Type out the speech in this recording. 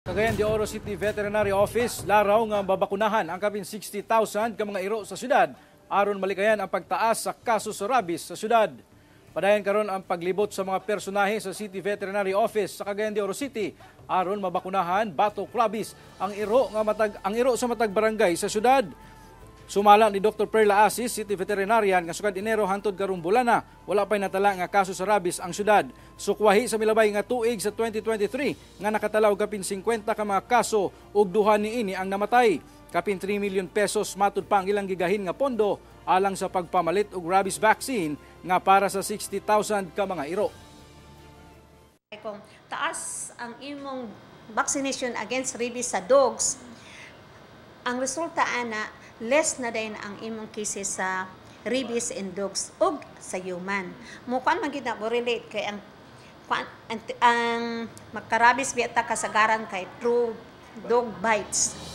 Cagayan de Oro City Veterinary Office laraw nga babakunahan ang kapin 60,000 ka mga iro sa syudad aron malikayan ang pagtaas sa kaso sa rabies sa syudad. Padayon karon ang paglibot sa mga personahe sa City Veterinary Office sa Cagayan de Oro City aron mabakunahan batok rabies ang iro sa matag barangay sa syudad. Sumala ni Dr. Perla Asis, City Veterinarian, nga sukad Enero hantod karong bulana, wala pa'y natala nga kaso sa rabies ang syudad. Sukwahi sa milabay nga tuig sa 2023 nga nakatala og kapin 50 ka mga kaso ug duha niini ang namatay. Kapin 3 million pesos matud pa ang ilang gigahin nga pondo alang sa pagpamalit og rabies vaccine nga para sa 60,000 ka mga iro. Kung taas ang imong vaccination against rabies sa dogs, ang resulta ana, less na din ang imong cases sa rabies in dogs ug sa human. Mukuan man gid na mo relate kay ang magkarabis biya ta kasagaran kay through dog bites.